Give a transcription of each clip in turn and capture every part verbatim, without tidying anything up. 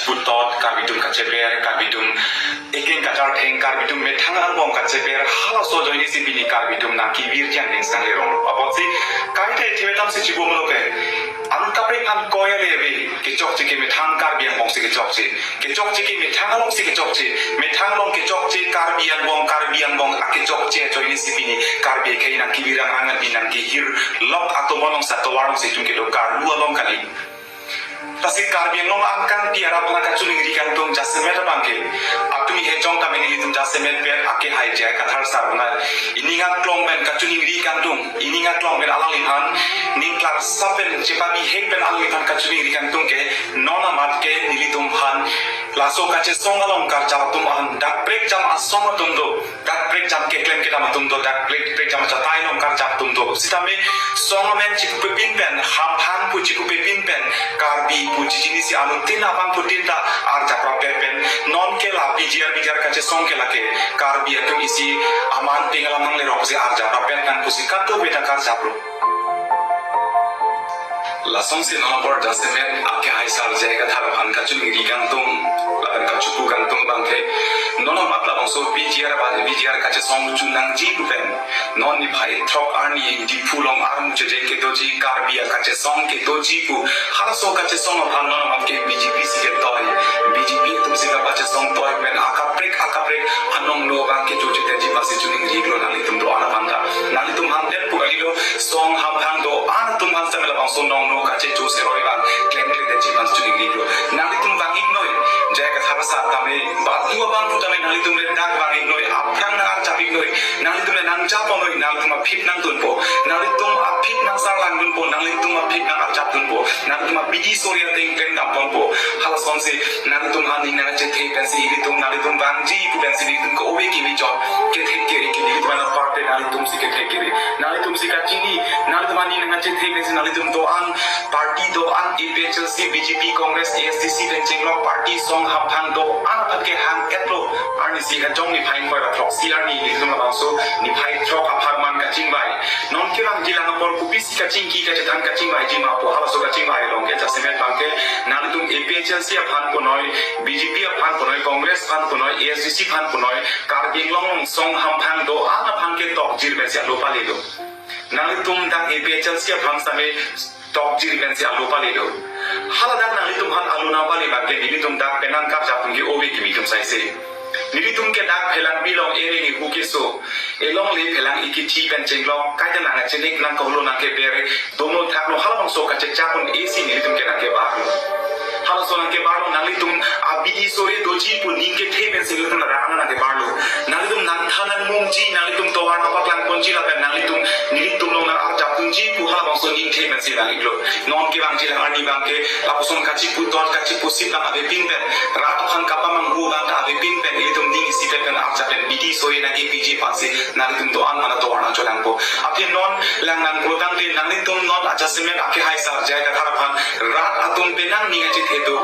putot, Karbi atum kacheber, Karbi atum ekeng kachartheng, Karbi atum methang angbong kacheber, halaso ajoinesi pini Karbi atum nangkevir jang ding sang lerong. Apotsi, kaita themetam si chibomlo ke. Anut kaprek aphan koya leve, kechokche ke methang Karbi angbong si kechokche. Kechokche ke methang along si kechokche. Methang along kechokche Karbi angbong, Karbi angbong akechokche ajoinesi pini Karbi akhei nangkevir angrang, pini nangkehir lok atum along sa tovar along si itum kedo karlu along kali. Lasi Karbi Anglong angkang pi arap na kachiningri kangtung jasemet abangke. Atum ihe chong kami nelitum jasemet pen akehai J I Kathar sar na ining aklong pen kachiningri kangtung, ining aklong pen alangliphan ning klar sapen chepabihek pen alangliphan kachiningri kangtung ke non amat ke nelitum aphan laso kachesong along karjap atum aphan dak prekjam asong atum do. Dak prekjam keklem kedam atum do, dak prek, prekjam achatai along karjap atum do. Sitame song amen chikupepin pen, hamphang pu chikupepin pen, Karbi pu chichinisi anuttin abang putin ta arjap rapet pen. Non ke la P G R, P G R kachesong ke lake Karbi atum isi aman peng alam nang lerok si arjap rapet nang pusi kato beta karjaplo. Lasonsi non apor jasemet akehai sar J I Kathar aphan kachiningri kangtung, lapen kachipu kangtung abangke. Non amat labangso P G R abang, P G R kachesong chu nangji pu pen. Non niphai throk arni Diphu along armu cheje kedoji, Karbi akachesong kedoji pu. Halaso kachesong aphan non amat ke B J P si ketoi, B J P atum si kapachesong toi pen akaprek akaprek anong no abangke choche teji pasi chiningrilo nanglitum do-an aphan ta. Nanglitum aphan det pu kalilo, song hamphang do-an atum aphan sitame labangso nong no kachecho seroi abang klemkle teji pasi chiningrilo. Nanglitum vang-iknoi, J I Kathar sar tame, badu abang pu tame nanglitum le dak vang-iknoi, aphrang nang arjap-iknoi, nanglitum le nangjaponoi, nanglitum aphi nangdunpo, nanglitum aphi nangsarlangdunpo, nanglitum aphi nang arjapdunpo, nanglitum abidi sori ateng klem damponpo. Halasonsi nanglitum aphan ning nangchethe pensi ilitum, nanglitum vangji pu pensi ilitum ke-ove kimi chot. Kethek kere kimi ilitum aphan aparte nanglitum si kethek kere. Nanglitum si kachini, nanglitum aphan ning nangchethe pensi nanglitum do-an party do-an A P H L C, B J P, Congress, A S D C pen chenglok party song hamphang do-an aphan kehang-etlo. Arnisi kachong niphai ingkoi ra throksi arni ilitum labangso niphai throk apharman kachingvai. Non kevangjilang apor kopisi kachingki kachethan kachingvaiji ma pu halaso kachingvai along ke jasemet abangke nanglitum A P H L C aphan punoi, B J P aphan punoi, Congress aphan punoi, A S D C aphan punoi, Karbi Anglong along song hamphang do-an aphan ke tokjir pensi alo pale do. Nanglitum dak A P H L C aphan sitame tokjir pensi alo pale do. Haladak nanglitum aphan alo nangpale abangke nelitum dak penang karjap atum ke-ove kimi atum saise. Nelitum ke dak phelang pilong ereng ihu keso. Elongle phelang ikithi pen chenglok, kaita nangchenek nangkaholo nangkeber, domlo thaklo halabangso kachechak un-esi nelitum ke nangkebarlo. Halaso nangkebarlo nanglitum abidi sori doji pu ning kethe pensi nelitum ladak nangkebarlo. Nanglitum nangthan nangmungji, nanglitum tovar kapaklang ponji lapen nanglitum nelitum along nang arjapdunji pu halabangso ning the pensi nang-iklo. Non kevangjilang arni abangke lapuson kachipu tot kachipu sip nang avepin pen, rat aphan kapamanghu abang ta avepin pen, ilitum ning isi pen arjap pen bidi sori nangkepiji aphansi nanglitum do-an mana tovar nangcholangpo. Aphi non lang nang pulotangte nanglitum non ajasemet akehai sar J I Kathar aphan rat atum penang ning achethe do.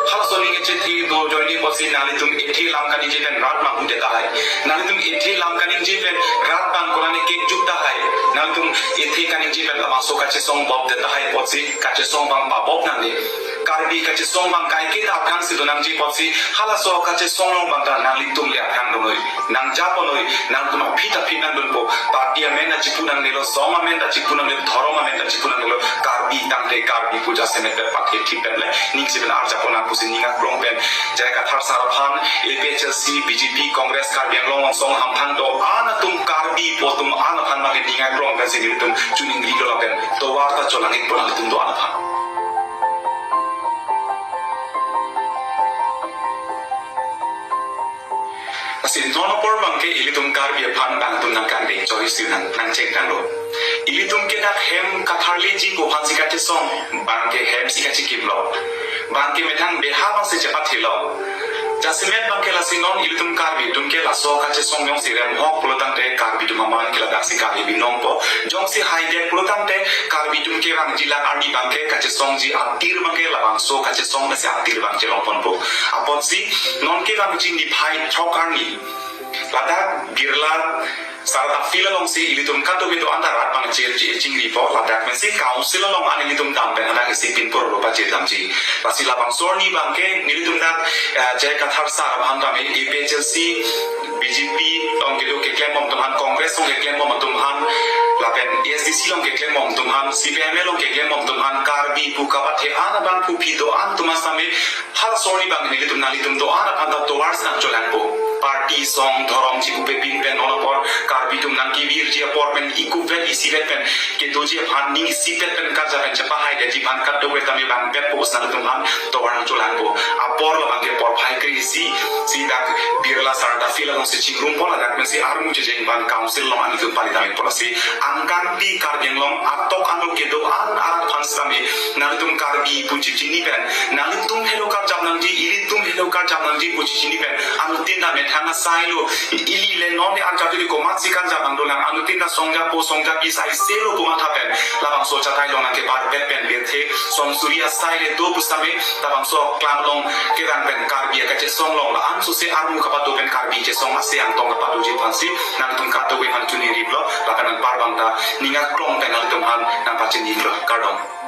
Halaso ning achethe do ajoine apotsi nanglitum ethe lam kaningje pen rat manghude tahai. Nanglitum ethe lam kaningje pen rat bang korane kekjuk tahai. Nanglitum ethe kaningje pen labangso kachesong bopde tahai apotsi kachesong abang pabop nangne. Karbi kachesong abang kaiketa aphrangsi do nangji apotsi halaso kachesong along abang ta nanglitum le aphrang donoi, nangjaponoi, nangtum aphi ta aphi nangdunpo. Party amen ta chipu nangnelo, song amen ta chipu nangnelo, dhorom amen ta chipu nangnelo, Karbi tangte Karbi pu jasemet pen pathe thip pen le ningsi pen arjapon nang pusi ning aklong pen J I Kathar sar aphan, A P H L C, B J P, Congress, Karbi Anglong along song hamphang do-an atum Karbi pu atum an aphan mangke ning aklong pensi nelitum chiningrilo lapen tovar ta cholang-ikpo nanglitum do-an aphan. Lasi non apor abangke ilitum Karbi aphan bang atum nangkangdeng choisi nang nangchengtanglo. Ilitum ke dak hem katharleji ko aphansi kachesong, bangke hem si kachikimlo. Bangke methang beha abangsi chepathelo. Jasemet abangke lasi non ilitum Karbi atum ke laso kachesong jongsi remhok pulotangte Karbi atum aman ke ladaksi Karbi binongpo. Jongsi haidek pulotangte Karbi atum kevangjilang arni abangke kachesongji atir abangke labangso kachesong mesi atir abang chelongponpo. Apotsi non kevangji niphai throk arni ladak Birla Sarta field alongsi ilitum kadokave do-an ta rat abang chir chi chingri po, ladak pensi council along an ilitum dam pen hadak isi pinpur lo pachit lamji. Lasi labangso arni abangke nelitum dak, eh, J I Kathar sir aphan tame A P H L C, B J P along kedo keklembom atum aphan, Congress along keklembom atum aphan, lapen A S D C along keklembom atum aphan, C P I M L along keklembom atum aphan, Karbi pu kapathe an abang pu phi do-an atum aphan tame halaso arni abang nelitum nanglitum do-an aphan ta tovar si nangcholangpo. Party, song, dhorom chipupe pin pen non apor Karbi atum nangkevirji apor pen ikuvet isivet pen kedoji aphan ning isipet pen karjap pen chepahaidetji aphan kadokave tame bang pet po si nanglitum aphan tovar nangcholangpo. Apor labangke porphai kre-isi, si dak Birla Sarta field alongsi chingrumpo, ladak pensi armu chejeng abang council along nanglitum pali tame po. Lasi angkangpi Karbi Anglong atok anu kedo-an arat aphan sitame nanglitum Karbi pu chichini pen, nanglitum helo karjap nangji, ilitum helo karjap nangji pu chichini pen, anuttin ta methang asai lo, ili le non de angkangpi komatsi karjap nangdolang, anuttin ta songjapo songjapi asai se lo pu matha pen labangso achatai along nangkebar bet pen birthe, son suri asai le do pusitame labangso aklam along kevang pen Karbi akachesong along la-an sose armu kapado pen Karbi chesong ase angtong kapadoji aphansi nangtum kadokave aphan choningri lo, lapen anpar abang ta ning aklong pen nangtum aphan nangpachini lo. Kardom.